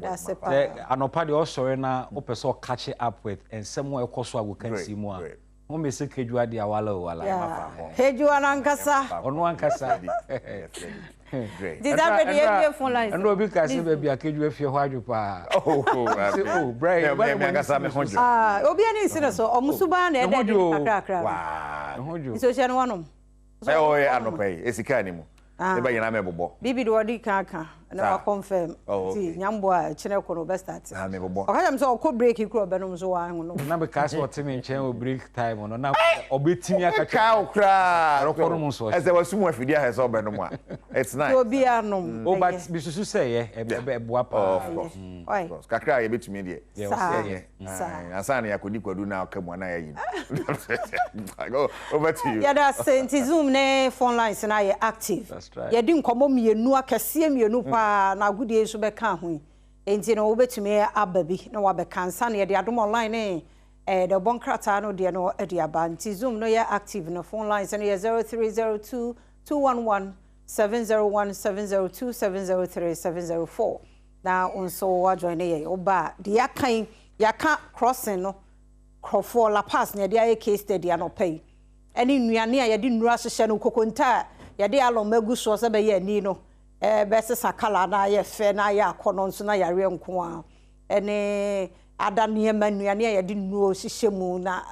Yɛda ase adwuma paa. paa. Sɛ anɔpa deɛ ɔsɔre na wopɛ sɛ ɔcatch up with nsɛm a ɛkɔ so agokansie mu a, ho me sɛ Kejuwa deɛ awala o wala. Kejuwa no ankasa. Ɔno ankasa. Great. Nti saa bɛ deɛ yɛbie phone lines. Ɛnna obi ka sɛ baabi a Kejuwa fie hɔ adwo paa. Oh, Sɛ, oh, Brian, me me ankasa me ho dwo. Ah, obi ani nsi no so. Ɔmo suban na Ne ɛda ho adi dwo o. kakrakra. Waa. Ne ho dwo. Nti ohyɛ no wanom. Ɛ ɔyɛ anɔpa yi esika ni mu. Ah. Eba nyinaa mɛ bobɔ. Bibi de ɔde kan aka na Saa. wa confirm. Oh, Nti okay. nyambo a ɛkyerɛ kɔ no ɔbɛ start. Ah, me bobɔ. Ɔka kyerɛ me sɛ ɔkɔ break kura ɔbɛnom so wa ho no. Na meka sɛ ɔte me nkyɛn wɔ break time no na ɔbɛtumi aka Kaa o koraa. Ɔrekɔ nom nso ɔhyɛ. Ɛsɛ wasumu afidie ahɛ sɛ ɔbɛnom a. It's nice. Obi anom. Oh, but misusu sɛ ɛyɛ ɛboa Oh, paa. of course. Ɔyɛ. Of course. Kakra a yɛbɛtumi deɛ. Deɛ Saa. ɔsɛ yɛ. Saa. Ansa na yɛakɔdi kwadu na ɔka mu ana yɛayi no. Go over to you. Yɛda ase. Nti Zoom ne phone lines na yɛ active. That's right. Yɛdi nkɔmmɔ mmienu akɛseɛ mmienu paa na agodie nso bɛka ho yi. Nti no wobɛtumi aba bi na wabɛka nsa na yɛde Adom Online ne de ɔbɔ nkrataa no deɛ no de aba. Nti Zoom no yɛ active no, phone lines no yɛ 0302 211 701, 702, 703, 704 na wo nso wajoin ne yɛn. Woba a, deɛ yɛaka yi, yɛaka crossing no Nkurɔfoɔ Lapaz na yɛde ayɛ case study anɔpa yi, ɛne nnuane a yɛde nnuro ahyehyɛ no, kokonta a yɛde alum agu soɔ sɛ bɛyɛ ani no bɛsesa colour na ayɛ fɛ na ayɛ akɔnɔ nso na yareɛ nko ara, ɛne ada nneɛma, nnuane a yɛde nnuro hyehyɛ mu na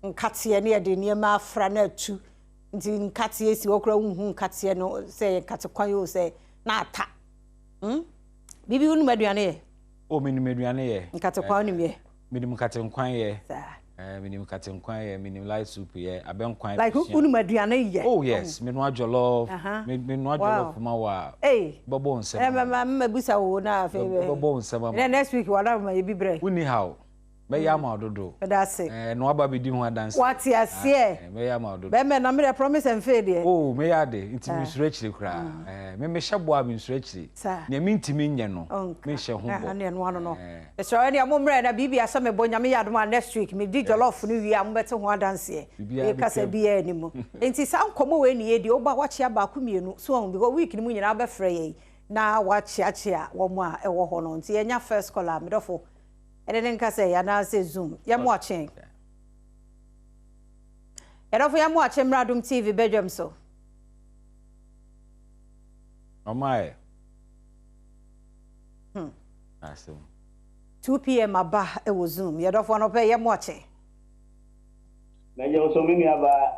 nkateɛ ne yɛde nneɛma afra na atu, nti nkateɛ si hɔ koraa wonhu nkateɛ no sɛ yɛ nkate kwan o sɛ na ata. Biribi wonim aduane yɛ? O, menim aduane yɛ. Nkate kwan wonim yɛ? Menim nkate nkwan yɛ. Saa. Menim nkate nkwan yɛ, menim light soup yɛ, abɛnkwan. Like Busua. Wonim aduane yɛ? Oh yes, menoa jollof. Menoa jollof ma wo a, Hey. bɛbɔ wo nsɛm. Ɛ mɛ mɛ mɛbusa wo na afei. Bɛbɔ wo nsɛm ama. Ɛnɛ next week wada ma yɛ bi brɛ. Wonni haw. Mɛyɛ ama wo dodo. Ɛda ase. No aba bɛdi ho adanse. Wate aseɛ. Mɛyɛ ama wo dodo. Bɛmɛ na mmerɛ promise and fail deɛ. Oh, mɛyɛ ade nti mensuro akyire koraa. Me mehyɛ bɔ a mensuro akyire. Saa. Nea mentumi nyɛ no, Ɔnka. menhyɛ ho bɔ. Ɛne ɛno ano no. Mesrɛ ɛne mo mmerɛ na biribi asɛ mebɔ Nyame yɛ adom a next week medi jollof no wie a mobɛte ho adanseɛ. Biribiara Mekasa bɛtwam. biara anim. Nti saa nkɔmmɔ wei ne yɛdi, woba wakyea baako mmienu so ɔho because week no mu nyinaa wobɛfrɛ yɛn na wakyeakyea wɔn a ɛwɔ hɔ no. Nti yɛnya first caller, medɔfo. Ɛne ne nka sɛ anaasɛ Zoom. Yɛmo akye. Yɛdɔfo, yɛmo akye mmra Adom TV badwam so. Ɔma yɛ. Asɛm. 2 p.m. aba ɛwɔ Zoom. Yɛdɔfo, anɔpɛ yɛmo akye. Mɛgye wo so, me nuabaa.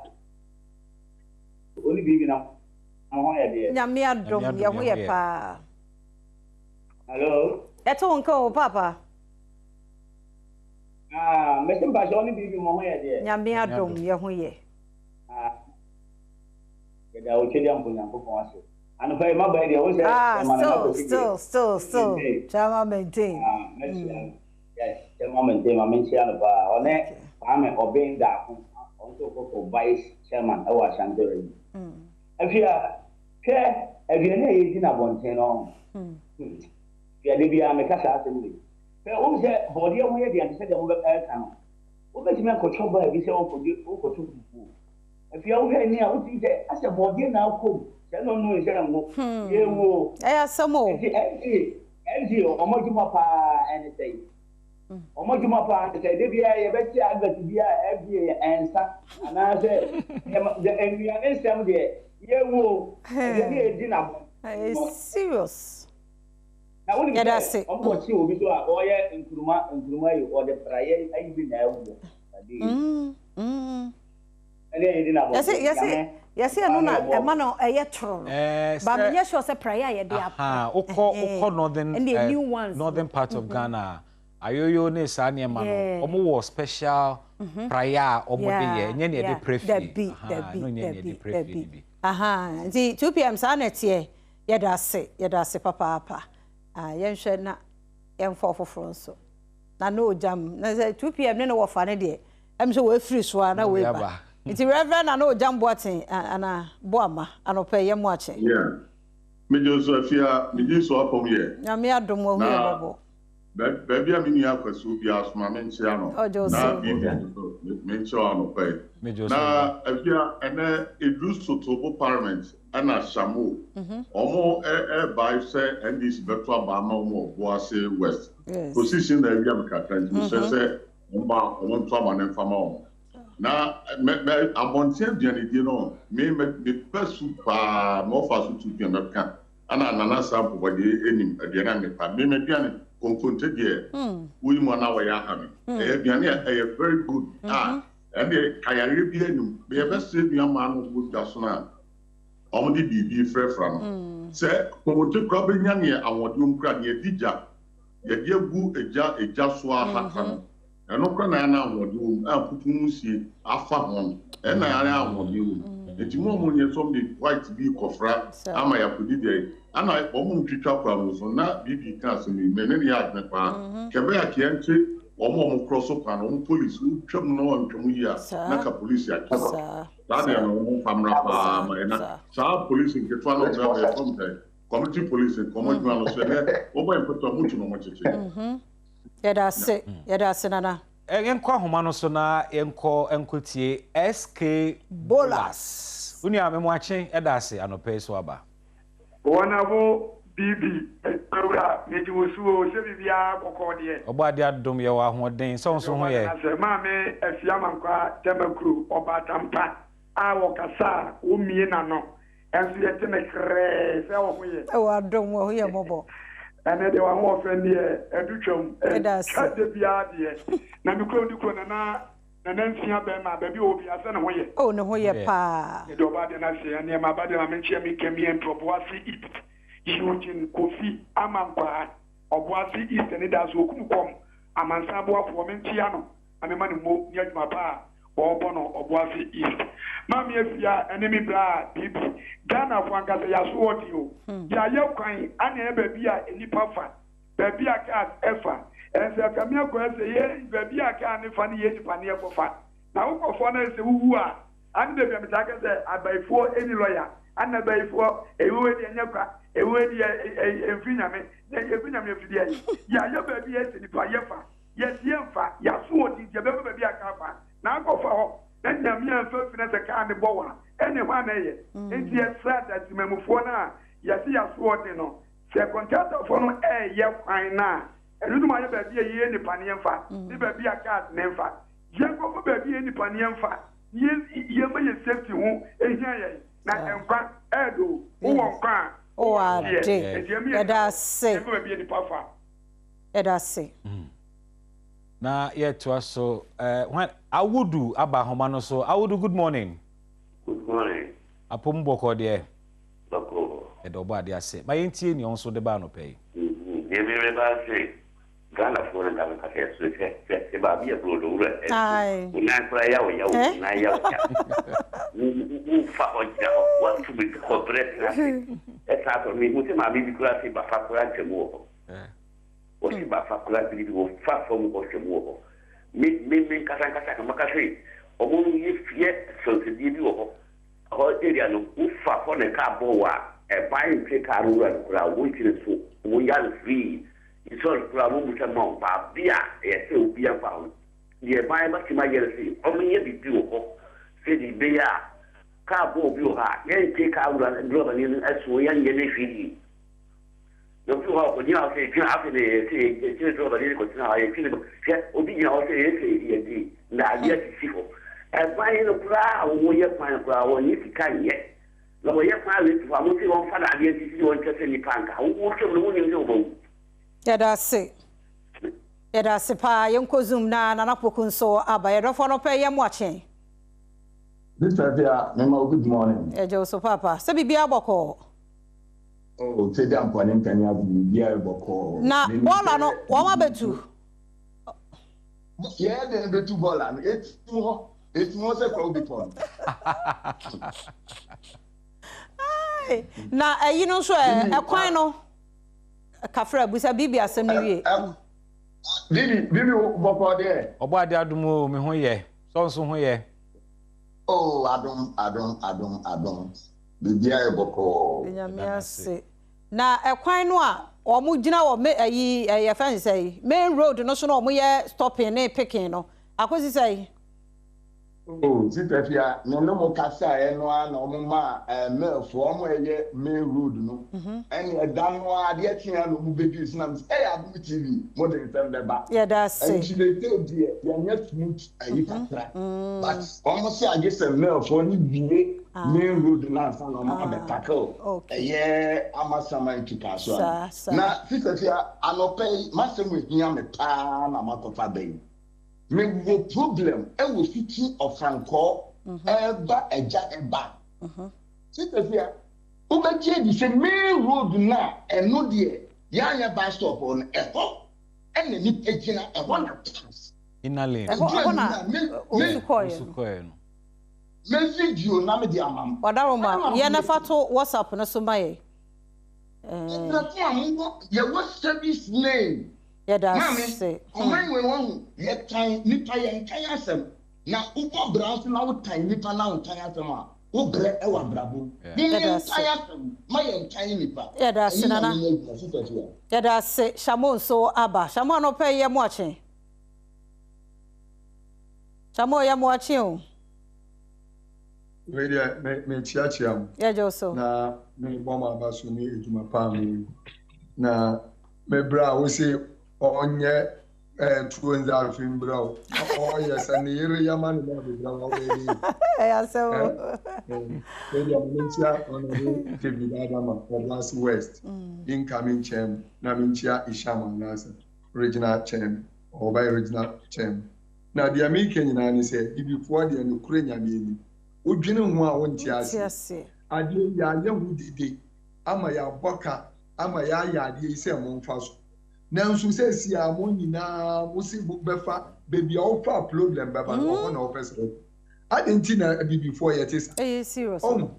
Wo ne biribi na mo ho yɛ deɛ? Nyame adom. Nyame adom, yɛ ho yɛ ho yɛ yɛ. paa. Hello? Yɛte wo nka o, papa. Ah, mɛsɛ mpahyɛ wo ne biribi mo ho yɛ deɛ? Nyame Nyame adom, adom. yɛ ho yɛ. Ah, yɛda wo twɛdeɛ mpo Nyankopɔn ase. Anɔpa yi maba yi deɛ wo sɛ Ah, ɛma Nana still, Kofi deɛ. still, still, still. Maintain. Chama maintain. Ah, mɛkyia no. Yes, chairman maintain ma menkyia no paa. Ɔne Kwame Ɔben Daako, ɔno nso kɔ for vice chairman ɛwɔ Ashanti Region. Afia, hwɛ aduane a yɛdi no abɔnten no. Fiade biara meka saa asɛm wei. Hwɛ, wohu sɛ bɔɔdeɛ ho yɛ deɛ ante sɛ deɛ mobɛka ɛka no. Wobɛtumi akɔtwa baa bi sɛ wokɔdi wokɔto fufuo. Afia, wohwɛ ani a wotumi sɛ asɛ bɔɔdeɛ na akɔ mu. Sɛ no no sɛ ngo. Yɛwuo. Ɛyɛ asɛm o. Nti FDA ɔmo adwuma paa ɛne sɛ ɔmo adwuma paa ne sɛ de biara yɛbɛte advert bi a FDA yɛ ɛnsa anaasɛ nnuane nsɛm deɛ yɛwuo aduane a yɛdi n'abɔ. Ɛyɛ serious. Na wonim Yɛda sɛ ase. ɔmo kɔkye obi so a ɔyɛ nkuruma nkuruma yi ɔde praeɛ ayi bi na ɛwɔ ade yi ɛne yɛdi n'abɔ. Yɛse yɛse ɛno na ɛma no ɛyɛ toro no. Ba menyɛ sure sɛ praeɛ a yɛde apra. Aha, wokɔ northern Ɛne new ones. northern part of Ghana a, ayoyo ne saa nneɛma no, ɔmo wɔ special praeɛ a ɔmo de yɛ, ɛnyɛ nea yɛde prɛ fie. Dabi, Aha, dabi, ɛno nyɛ nea dabi, yɛde prɛ fie dabi. no bi. Aha, nti 2 p.m. saa na ɛteɛ. Yɛda ase, yɛda ase papaapa. Ah, yɛnhwɛ na yɛmfa ɔfoforɔ nso. Na no ogyam na sɛ 2 p.m. ne ne wɔfa ne deɛ ɛm sɛ wɔafiri so a na Na wɔeba. wɔaba. Nti Reverend na no ogyam Boaten ana Boama, anɔpɛ yɛ mo akye. Yeah. Megye nso, Afia, megye so apɔm yɛ. Nyame adom, wahu yɛ Na mmɔbɔ. Baabi a me nua Kwasi wɔ biara so ma menkyea no. Na Bibi nso menkyea wo anɔpa yi. Na Afia, ɛnɛ Idris Sotobo Parliament ɛna Shamo wɔn ɛɛbae sɛ NDC bɛto aba ama wɔn wɔ Obuasi West. Position na awia me kakra nti mesrɛ sɛ wɔn ba wɔn nto aba no mfa ma wɔn. Na mɛ mɛ abɔnten aduanedie no me mɛ mepɛ su paa mɛ ɔfa so tu pia mɛka. Ana Nana saa mpɔbɔdeɛ ɛnim aduane a mepa me m'aduane konkonte deɛ woyi mu ana wɔyɛ aha me ɛyɛ aduane a ɛyɛ very good a ɛndeɛ kayareɛ biara nim me yɛbɛsrɛ nua maa no ɔmo dwa so no a ɔmo de biribi frɛfra no sɛ konkonte koraa bɛnya neɛ ahoɔden wɔm koraa neɛ ɛdi gya yɛde agu egya egya so ahata no Ɛno koraa na ɛyɛ na ahoɔden wɔ mu a mputu nwusie afa ho no, ɛno na ɛyɛ ahoɔden wɔ mu. Nti mo a mo nyɛ sɛ wɔn de white bi rekɔfra ama yɛakɔdi deɛ, ɛna wɔn ntwitwa koraa no nso, na BB ka asɛm yi, me ne no yɛ adwene paa. Kɛbɛyɛ a kɛ yɛnte wɔn a wɔn korɔ so kwan no, wɔn police, wotwa mu na wɔantwa mu yie a, na ka police akye wo. Saa deɛ no wɔn mfa mmra paa ma yɛn na saa police nketewa no a wɔn abɛyɛ fam sɛ community police nka wɔn adwuma no so ɛnɛ wɔbɔ yɛn pɛtɛ a wɔtu na wɔn kyekye. Yɛda ase, yɛda ase Nana. Yɛnkɔ ahoma no so na yɛnkɔ nkɔtie SK Bolas. Wo nua Memoakye da ase anɔpa yi so aba. Wɔnabo BB Owura megye wo so oo sɛ biribiara bɔkɔɔ deɛ. Ɔbɔ adeɛ adom yɛwɔ ahoɔden sɛ wo nso ho yɛ. Yɛda ase Maame Afia Amankwaa Tamakuro Ɔbaatampa a ɔkasa a ɔmmie n'ano Ɛnso yɛte no krɛɛ sɛ wo ho yɛ. Ɛwɔ adom wɔ ho yɛ mmɔbɔ. Ɛnɛ deɛ w'ahoɔfɛ deɛ ɛdu twam. Meda ase. Ɛtwa da biara deɛ. Na me kuro ne kuro nana nana nsia bɛɛma baabi ɔwɔ biara sɛ ne ho yɛ. Oh ne ho yɛ paa. Yɛde ɔbaa deɛ no ase ɛneɛ maba deɛ ma menkyea me Kamiɛ Ntrɔboase East Eugene Kofi Amankwaa Ɔboase East Anidaso Okum Kɔm Amansan Boafoɔ menkyea no na mema no mo ne adwuma pa a wɔbɔ no Ɔboase East. Maame Afia ɛne me bra BB. Ghana foɔ ankasa yɛaso ɔden o. Yɛayɛ kwan ana ɛyɛ baabi a nnipa fa, baabi a cars ɛfa. Ɛnsɛ ɛkame akɔyɛ sɛ yɛ baabi a car no fa ne yɛ nipa ne yɛkɔ fa. Na wokɔ fa no ayɛ sɛ wowu a, ane baabi a metaa ka sɛ abayifoɔ ɛni lɔya, ana abayifoɔ ɛwuo deɛ ɛnyɛ kwa, ɛwuo deɛ ɛmfiri Nyame, na ɛfiri Nyame ɛfiri deɛ yɛayɛ baabi a ɛsɛ nipa yɛfa. Yɛse yɛnfa yaso wɔ ti nti yɛbɛfa baabi a kaa fa na akɔfa hɔ na Nyame anfa fi na sɛ kaa no bɔ wo a ɛne hwan na ɛyɛ nti yɛsrɛ ada temamufoɔ no a yɛse yaso wɔ den no sɛ kɔntratafoɔ no ɛɛyɛ kwan no a ɛno no ayɛ baabi a yɛyɛ nipa no yɛnfa ne baabi a cars no nfa yɛnkɔfa baabi a yɛ nipa no yɛnfa yɛma yɛ safety ho ɛhia yɛn na nkwa ɛɛdɔ o wowɔ nkwa a wowɔ adeɛ nti yɛma yɛ baabi a nipa fa. Yɛda ase. Na yɛtoa so eh, hwan Awudu aba ahoma no so. Awudu, good morning. Good morning. Apom bɔkɔɔ deɛ? Bɔkɔɔ. Yɛda ɔbɔ adeɛ ase. Ma yɛntie nea wo nso de ba anɔpa yi. Deɛ me reba ase Ghana foɔ no da no kasa yɛ so hwɛ hwɛ hwɛ baabi a brodo wura ɛso wo nan koraa ya wo ya wo nan ya wo ya wo wo fa hɔ gyina hɔ watu me kɔ brɛ tena ase ɛsan sɔ me hu sɛ maame bi koraa se bafa koraa ntwa mu wɔ hɔ. Wɔse ba fa koraa biribi wɔ fa fam hɔ hwɛ mu wɔ hɔ. Me me me nkasa nkasa ka maka se ɔmo yɛ yɛ sɔnsɛdie bi wɔ hɔ. Hɔ area no wo fa hɔ na car bɔ wo a ɛban ntwe car no wura no koraa ɔmo ntwe ne so ɔmo ya no free insurance koraa ɔmo mmusa mma wo baabi a ɛyɛ sɛ obia mfa ho deɛ ɛban bɛtumi ayɛ no se ɔmo nyɛ biribi wɔ hɔ sɛdeɛ ɛbɛyɛ a car bɔ obi wɔ hɔ a yɛntwe car wura no driver ni no ɛso yɛnyɛ ne hwee. Na obi wɔ hɔ a ɔkɔgyina hɔ sɛ yɛgyina afei na yɛsɛ yɛkyerɛ drɔba ne kɔtena hɔ yɛtwe ne hwɛ obi gyina hɔ sɛ yɛsɛ yɛde nnadeɛ asisi hɔ ɛban no koraa a wɔyɛ kwan no koraa wɔnyɛ sika nyɛ na wɔyɛ kwan a wɔatu hɔ a mo sɛ wɔmfa nnadeɛ nsisi hɔ nkyɛ sɛ nnipa nka wohwɛ mu no wonim sɛ wɔbɛwu. Yɛda ase. Yɛda ase paa. Yɛnkɔ Zoom na Nana Poku nso aba. Yɛn dɔfo anɔpa yi yɛ mo akye. Sister Afia, mema wo good morning. Yɛgye wo so paapa. Sɛ biribiara bɔkɔɔ. Oh, Teddy Ampɔne ne ade biribiara yɛ bɔkɔɔ. Na bɔɔla no wɔn abɛtu. Yɛyɛ dɛn bɛtu bɔɔla no? Ɛtim hɔ, ɛtim hɔ sɛ kwawu bepɔ no. Na ɛyi no nso ɛ, ɛkwan no, kafra busa Bibi asɛm no wie. Bibi, Bibi bɔkɔɔ deɛ. Ɔbɔ ade adom o, me ho yɛ. Sɛ wo nso ho yɛ? Oh, adom, adom, adom, adom. Biribiara yɛ bɔkɔɔ. Nyame ase. Na ɛkwan no a. wɔn gyina wɔ me ayi yɛfrɛ no sɛn main road no so na wɔn yɛ stopping ne picking no akosi sɛn? Oh Sister Afia, me ne mo kasaeɛ no ara na wɔn maa ɛɛ mail foɔ wɔn a ɛyɛ main road no ɛne ɛda no ara adeɛ kyeeɛ ara na wɔn bɛdii so na me sɛ ɛyɛ Adom TV mo de nsɛm bɛba. Yɛda ase. Nti seesei deɛ yɛnyɛ smooth ayi kakra but wɔn se agye sɛ mail foɔ no wie main road no ansa na wɔn abɛ tackle ɛyɛ Amasaman to Kasoa no. Na Sister Afia anɔpa yi m'asɛm ehia me paa na makɔfa ba yi. Me wɔ problem ɛwɔ fiti ɔfankɔɔ ɛɛba agya ɛba. Sister Fia, wo bɛ gye adi sɛ main road no a ɛno deɛ yɛanyɛ bus stop hɔ no ɛhɔ ɛna nipa gyina ɛhɔ na cars. Inner lane. Ɛhɔ ɛhɔ na owusu kɔɔɛ no. Me video na me de ama mo. Wadaroma, yɛ na fa to WhatsApp no so ma yɛ. Nkurɔfo a mowɔ yɛwɔ service lane. Yɛda Maame, ase. Hmm. ɔman wei wahu, yɛtan nipa yɛnkan asɛm. Na wobɔ bra nso na wotan nipa na wonkan asɛm a, wobrɛ wɔ abrabɔ mu. Yeah. Mom Yɛda yɛnkan ase. asɛm, ma yɛnkan nipa. Yɛda ase Ɛne Nana. Nyame nyɛ adwuma, Sister Fia. Yɛda ase. Shamo nso aba. Shamo anɔpa yi yɛ mo akye. Shamo yɛ mo akye o. Wei deɛ me mekyeakyea mo. Yɛgye wo so. Na mebɔ mo aba so ne adwuma pa a moyɛ. Na me bra a wose ɔnyɛ ɛɛ tuo ndze afe mbra o ɔyɛ sɛ ne yere yɛ ma no na abɛgyina hɔ ɔbɛyɛ dɛ Ɛyɛ asɛm o. Wei deɛ ma menkyia Honourable David Adama Obuasi West incoming chairman na menkyia Isham anaasɛ regional chairman ɔbɛyɛ regional chairman. Na deɛ meka nyinaa ne sɛ Bibifoɔ deɛ nokorɛ Nyame anim wodwene ho a wonte aseɛ. Adeɛ yi yɛayɛ ho dede ama yɛabɔ ka ama yɛayɛ adeɛ yi sɛ momfa so. Nanso seesei a mo nyinaa mo se mobɛfa baabi a wofa problem bɛba no, ɔhɔ na wopɛ sɛ wokɔ. Adɛn nti na abibifoɔ yɛte saa? Ɛyɛ serious. Ɔhu,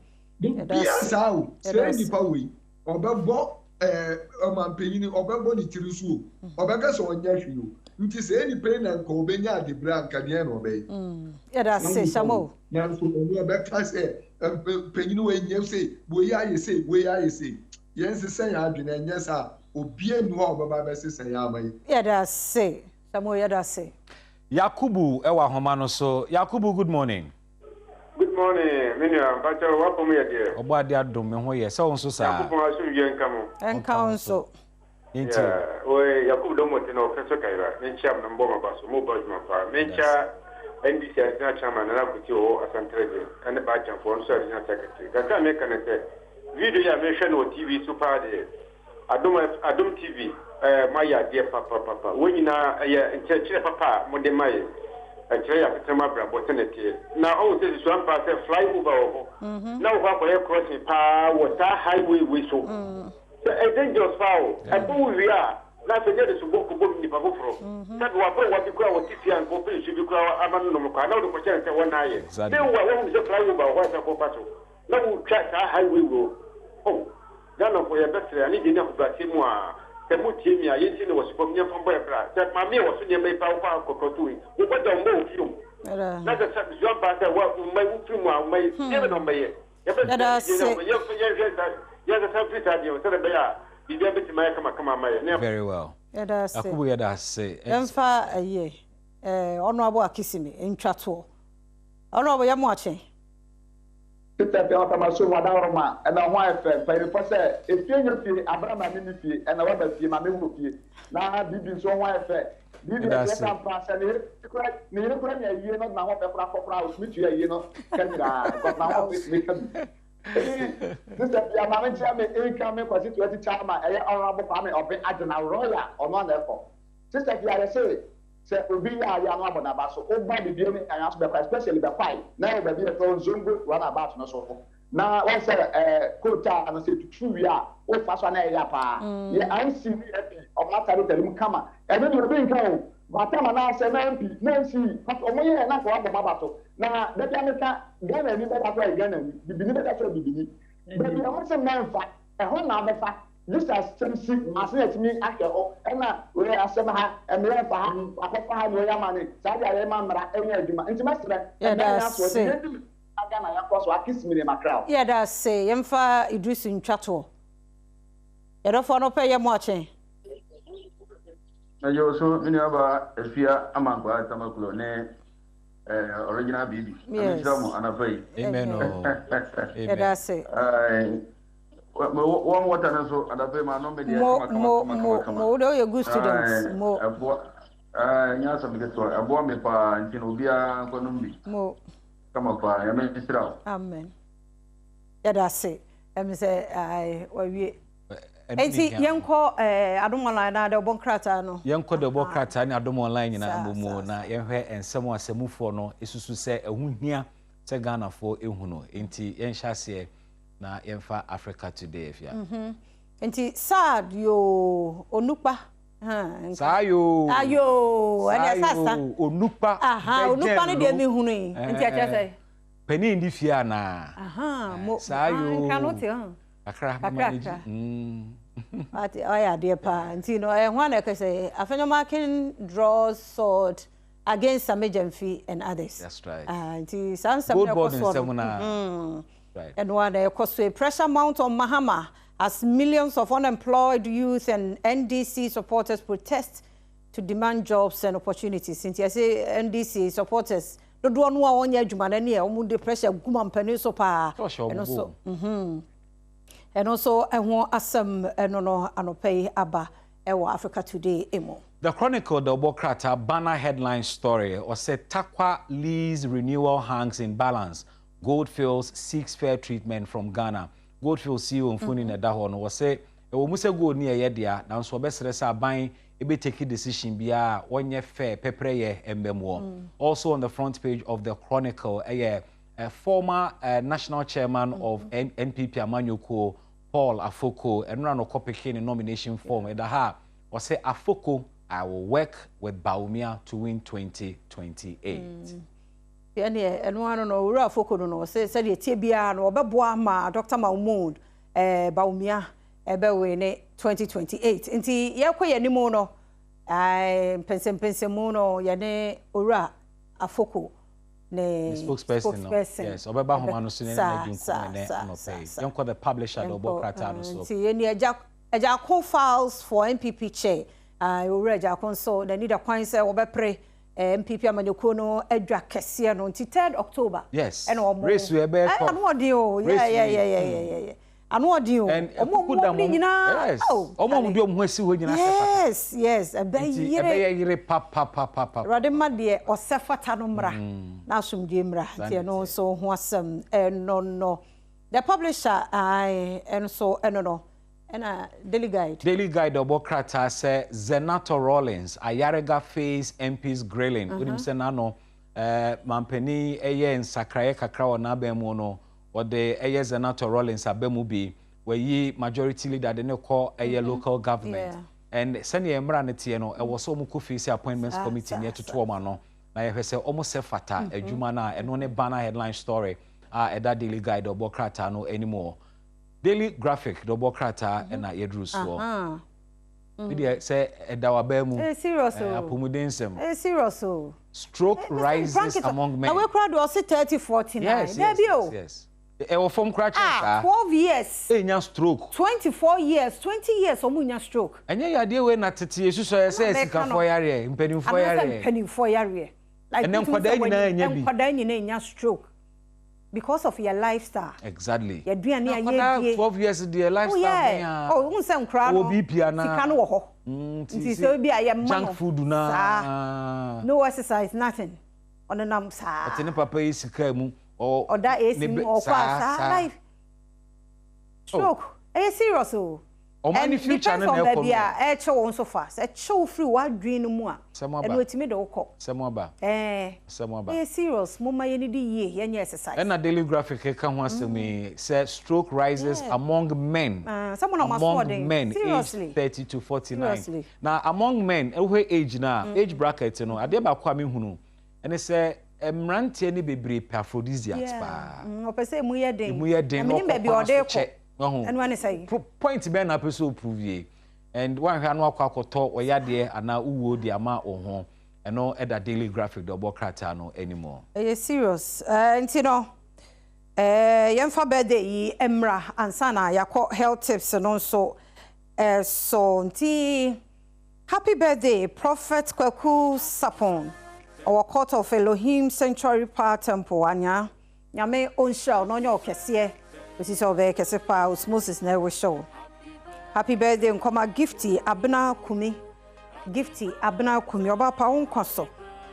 biribiara saa o, saa nipa wei, ɔbɛbɔ ɛɛ ɔmampanyini, ɔbɛbɔ ne tiri so o, ɔbɛka sɛ ɔnyɛ hwee o. Nti saa nipa yi na nka ɔbɛnya adebrɛ a, nka deɛn na ɔbɛyɛ? Yɛda ase, Shamo. Nanso ɔno ɔbɛka sɛ panyin wei nyɛ sei, wei ayɛ sei, wei ayɛ sei. Yɛnsesa yɛn adwene, ɛnyɛ saa a, obiara nni hɔ a ɔbɛba abɛsesa yɛn ama yɛn. Yɛda ase Samuel yɛda ase. Yakubu wɔ ahoma no so. Yakubu good morning. Good morning me nua mpakyɛw w'apɔm yɛ deɛ. Ɔbɔ adeɛ adom me ho yɛ sɛ wo nso saa. Nyankopɔn asomdwie nka mo. Ɛnka wo nso. Yɛntie wo. Yeah, woi Yakubu Domote na ɔfɛ so kayira. Me nkyia mo na mobɔ maba so. Mo bɔ adwuma paa. Me nkyia NDC Adesina Chairman Nana Akwati ɔwɔ Asantrɛgye ɛne Baakyɛnfoɔ ɔno nso Adesina Secretary. Kakra a meka ne sɛ video yi a mehwɛ no wɔ TV so paa deɛ Adom F Adom TV eh moayɛ adeɛ papapapa. Wei nyinaa ɛyɛ nkyerɛkyerɛ papa a mode ma yɛn. Ɛkyerɛ yɛn asetena mu abrabɔ sɛnea ɛteɛ. Na ɔhu sɛ susu ampa sɛ fly over wɔ hɔ na wokɔ akɔyɛ crossing paa wɔ saa highway wei so. Sɛ ɛyɛ dangerous paa o. Ɛbɔ wo wie a na afei ne yɛde sobɔ kɔbɔ nipa foforɔ. Sɛbi w'aberewa bi koraa a ɔte fie a nka ɔpɛ nsuo bi koraa ama no nom koraa na wode kɔhyɛ no sɛ hɔ na ayɛ. Meanwhile woahunu sɛ fly over wɔ hɔ a ɛsɛ sɛ kɔfa so na wotwa saa highway wei o. Ghana foɔ yɛbɛsrɛ anigye ne ahobraseɛ mu a sɛ mo tie me a yɛntie no wɔ supam ne yɛmfa mbɔ yɛ bra sɛ maame a wɔso nneɛma yi paa wokɔ akɔtɔ to yi wo bɔ da wo mma wɔ fie o na sɛ sɛ sua mpaa sɛ wa wo mma yi wo firi mu a wo mma yi deɛ bɛ na wɔbɛyɛ yɛbɛsrɛ anigye ne ahobrɛ yɛmfa yɛnhwɛ saa yɛnsesa mfiri saa deɛ ho sɛdeɛ ɛbɛyɛ a biribiara bɛtumi ayɛ kama kama ama yɛ ne Very well. Yɛda ase. Yakubu yɛda ase. Yɛmfa ɛyɛ eh, Honourable Akisimi ntwa toɔ. Honourable yɛ mo akye. Peter pɛ ɔtamaso mu adaworoma ɛna ho ayɛ fɛ mpanyinfoɔ sɛ efie nyɛ fie abra maame nni fie ɛna waba fie maame wɔ fie na bibi nso ho ayɛ fɛ bibi Yɛda ɛdeɛ ase. sɛ ampa sɛ ne yere kora ne yere kora nya ayie no ɔde n'ahoɔfɛ kora kɔ koraa otumi tua ayie no ka nyinaa because n'ahoɔfɛ tumi ka bi eti sister bia maame nkyia me incoming constituency chairman ɛyɛ honourable Kwame Ɔbe Agyena Royal ɔno ana ɛkɔ sister bia yɛse Sɛ obi yɛ adeɛ a na wabɔ n'aba so, woba bibie ne anwea so bɛkwae especially bɛkwae na ɛwɔ baabi a yɛfrɛ hɔ Nzongo run about no so na wahu sɛ ɛɛ coal tar no sɛ ɛtutu wie a wofa so a na ɛya paa. Yɛ MC ne MP wɔn atare tare mu kama ɛno deɛ obi nka o Batam anaasɛ na MP na MC but wɔn yɛɛ na nka wabɔ m'aba so na da biara meka Ghanani bɛda so ayɛ Ghanani, bibini bɛda so ayɛ bibini baabi a wɔse mɛmfa ɛhɔ na abɛfa. This asɛm si ase na yɛtumi ahwɛ hɔ ɛna wei asɛm ha mmara mfa ha wakɔfa ha na wei ama ne saa deɛ yɛma mmara ɛnyɛ adwuma nti mɛsrɛ Yɛda mmara nyɛ asoɔ ase. nti yɛdi mmara Ghana yɛnkɔ so akisimi ne makra o. Yɛda ase. Yɛmfa Idrisu ntwa toɔ. Yɛdɔfoɔ anɔpa yi yɛ mo akye. Mɛgye wo so me nuabaa Afia Amankwaa Tamaklo ne eh, original BB. Yes. Nyame mo anapa yi. Amen o. Yɛda ase. Warm water no nso anapa yi ma nom me deɛ kama kama kama kama kama. Mo wo de woyɛ good student. Mo. Ɛboa ɛnyɛ asɛm ketewa ɛboa me paa nti na obiara nkɔ nom bi. Mo. Kama paa Nyame nhyira wo. Amen. Yɛda ase. Ɛmi sɛ ae wawie. Enti yɛnkɔ Adom Online anaa Dɛwbɔ nkrataa no. Yɛnkɔ Dɛwbɔ krataa ne Adom Online nyinaa mmɔ mu na yɛnhwɛ nsɛm a asamufoɔ no susu sɛ ɛho hia sɛ Ghanafoɔ hu no. Enti yɛnhyɛ aseɛ na yɛmfa Africa Today afia. Enti sad yoo onukpa. Saa yoo. Saa yoo. Saa yoo onukpa. Onukpa no deɛ mehunu yi. Nti ɛkyerɛ sɛ. Panin ndi fie anaa? Ahaa mo Saa yoo. Nka no te ho. Kakra mama ne gyi. Ate ɔyɛ adeɛ paa nti no ɛho ana ɛkɛ sɛ Afenyo-Markin draws sword against Sammy Gyamfi and others. That's right. Ah nti saa nsɛm na ɛkɔ soɔ no. Right. Ɛno ara na ɛkɔ so. Pressure mount on Mahama as millions of unemployed youth and NDC supporters protest to demand jobs and opportunities. Nti ɛsɛ NDC supporters dodoɔ no a wɔnyɛ adwuma no ɛneɛ wɔn de pressure gu mampanin so paa. Ɛno nso mhm ɛno nso ɛho asɛm ɛno no anɔpa yi aba ɛwɔ Africa Today emu. The Chronicle de ɔbɔ krataa banner headline story ɔsɛ Tarkwa lease renewal hangs in balance, Goldfields seeks fair treatment from Ghana. Goldfields CEO mfoni na ɛda hɔ no ɔsɛ ɛwɔ mu sɛ gold no yɛ yɛ dea nanso ɔbɛsrɛ sɛ aban bɛ take decision biara a wɔnyɛ fair pɛprɛyɛ mma muɔ. Also on the front page of the Chronicle yɛ former national chairman of NPP amanyɔkuo Paul Afoko ɛnora na ɔkɔ peke ne nomination form ɛda ha a ɔsɛ Afoko I will work with Bawumia to win 2028. Ɛneɛ ɛno ano no Owura Afoko no no ɔsɛ sɛdeɛ ɛteɛ biara no ɔbɛboa ma Dr. Mahmood Bawumia ɛbɛwene 2028. Nti yɛkɔ yɛn anim no, mpɛnsɛmpɛnsɛmu no yɛne Owura Afoko ne spokesperson no. Yes, ɔbɛba ahoma no so ne ne adi nkɔmmɔ ɛnɛ anɔpa yi. Yɛnkɔ the publisher de ɔbɔ krataa no so. Nti yɛne Agya Agyarko files for NPP chair. Owura Agyarko nso n'ani da kwan sɛ wɔbɛpere NPP amanyɔkuo no adwa kɛseɛ no. Nti 3rd October. Yes. Ɛna wɔn. Race wei ɛbɛyɛ tough. Ano ɔden o. Race wei. Yeah, yeah, yeah, yeah, yeah. Ano ɔden o. And Ɔmo a ɛkuku ɔmo da wɔ mu mo. nyinaa. Yes. Oh, Ɔmo a ɔmo de ɔmo ho asi hɔ nyinaa sɛ fata. Yes, yes. Ɛbɛyere. Nti ɛbɛyɛ yere papapapapa. Awurade mma deɛ ɔsɛ fata no mmra na asomdwoeɛ mmra. Saa Nti na ɛno ɛteɛ. nso ho asɛm ɛno no. The publisher ae ɛno nso ɛno no. Ɛna Daily Guide. Daily Guide ɔbɔ krataa sɛ Zanetor Rawlings ayarega face MPs grilling. Wonim sɛ n'ano eh, mampanin yɛɛ nsakraeɛ kakra wɔ n'aban mu no, Wɔde ɛyɛ Zanetor Rawlings aba mu bi, wɔayi majority leader de no kɔ ɛyɛ local government and sɛdeɛ mmra no teɛ no ɛwɔ sɛ wɔn kɔ face appointments committee ne ɛtoto wɔn ano na yɛhwɛ sɛ wɔn sɛ fata adwuma no a ɛno ne banner headline story a ɛda Daily Guide ɔbɔ krataa no anim wɔ Daily Graphic de ɔbɔ krataa ɛna yɛduru soɔ. Me deɛ sɛ ɛda w'abaa mu. Ɛyɛ serious o. Apɔmuden nsɛm. Ɛyɛ serious o. Stroke rises among men. Na wei koraa deɛ ɔse 30 49. Yes yes yes yes. Ɛwɔ fam koraa kyɛn saa. Ah 12 years. Enya stroke. 24 years 20 years ɔmo nya stroke. Ɛnyɛ yadeɛ wei na tete yɛsusua yɛ sɛ asikafoɔ yareɛ mpanimfoɔ yareɛ. Anaasɛ mpanimfoɔ yareɛ. Like Ɛnɛ nkwadaa nyinaa nya bi. Nkwadaa nyinaa nya stroke. Because of yɛ lifestyle. Exactly. Yɛ aduane a Na akwadaa yɛdie. 12 years deɛ Oh lifestyle yeah. bɛn a. Oh wohu sɛ nkoraa no Ɔwɔ BP anaa. sika no wɔ hɔ. Nti Nti sɛ sɛ ebi a yɛma junk no food saa. naa. No exercise nothing. Ɔnenam saa. Ɔte ne papa yi sika mu. Ɔ Ɔda AC ne mu bɛ ɔkɔ a saa saa saa. life. Stroke ɛyɛ serious o. Ɔman And ne future depends no on na ɛkɔ baabi no. a ɛrekye wo nso fa. Sɛ ɛkye wo firi w'adwene no mu a, Asɛm aba. ɛno ɛtumi de wo kɔ. Asɛm aba. Ɛɛ. Asɛm aba. Ɛyɛ serious. Momma yɛnnidi yie, yɛnyɛ exercise. Ɛna Daily Graphic ka ho asɛm yi sɛ stroke rises among men Ah, sɛ mo na mo among asoɔden. men aged Seriously. 30 to 49. Seriously. Na among men, wohwɛ age no a, age bracket no, adeɛ baako a mehunu ɛne sɛ mmeranteɛ no bebree pɛ aphrodisiacs paa. Yeah. Ɔpɛ sɛ emu yɛ den. Emu yɛ den Na na menim ɔkɔ baabi a kwan ɔde so rekɔ. kyɛ. Wahu? Ɛno ne sɛn? Pro point bɛn na apɛ sɛ o prove yei? And woanhwɛ a na wakɔ akɔtɔ ɔyadeɛ anaa wowuo de ama wo ho. Ɛno ɛda Daily Graphic deɛ ɔbɔ krataa no anim hɔ. Ɛyɛ serious eh, nti no eh, yɛmfa birthday yi mmra ansa na yɛakɔ health tips no nso. So. Nti happy birthday Prophet Kwaku Sapon ɔwɔ Court of Elohim Sanctuary Power Temple Anyaa. Nyame ɔnhyira wo na ɔnyɛ wo kɛseɛ kɔsi sɛ wobɛyɛ kɛse paa Osmosis na ɛrehyɛ wo. Happy birthday nkɔma Gifty Abena Kumi Gifty Abena Kumi ɔbaa pa wo nkwa so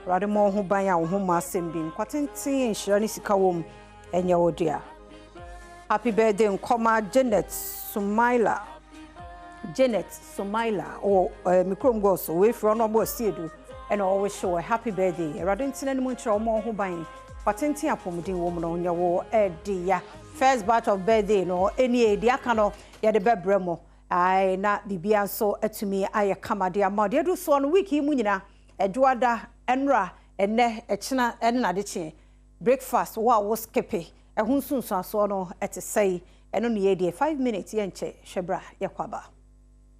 Awurade mmɔ wo ho ban a wo ho mmɔ asɛm bi nkwa tenten nhyira ne sika wɔ mu ɛnyɛ wo dea. Happy birthday nkɔma Janet Sumaila Janet Sumaila ɔwɔ eh, me kurom gɔɔ so wei firi ɔno ɔbɔ asiedu ɛna ɔwehye wɔ happy birthday Awurade ntena ne mu nkyerɛ ɔmmɔ wo ho ban Kwa tenten apɔmuden wɔ mu no nyɛ wo dea. First batch of birthday no nie, deɛ aka no yɛde bɛbrɛ mo. Ae na biribiara nso atumi ayɛ kama de ama wo. Deɛ aduru soɔ no week yi mu nyina, Adwoada, Ɛnora, Ɛnnɛ, Ɛkyena ne n'adekyeɛ. Breakfast wo a wo skipe, ɛho nsunsuansoɔ no ɛte sɛn? Ɛno ne yɛredi. 5 minutes yɛnkyɛ, hwɛ bra yɛkɔ aba.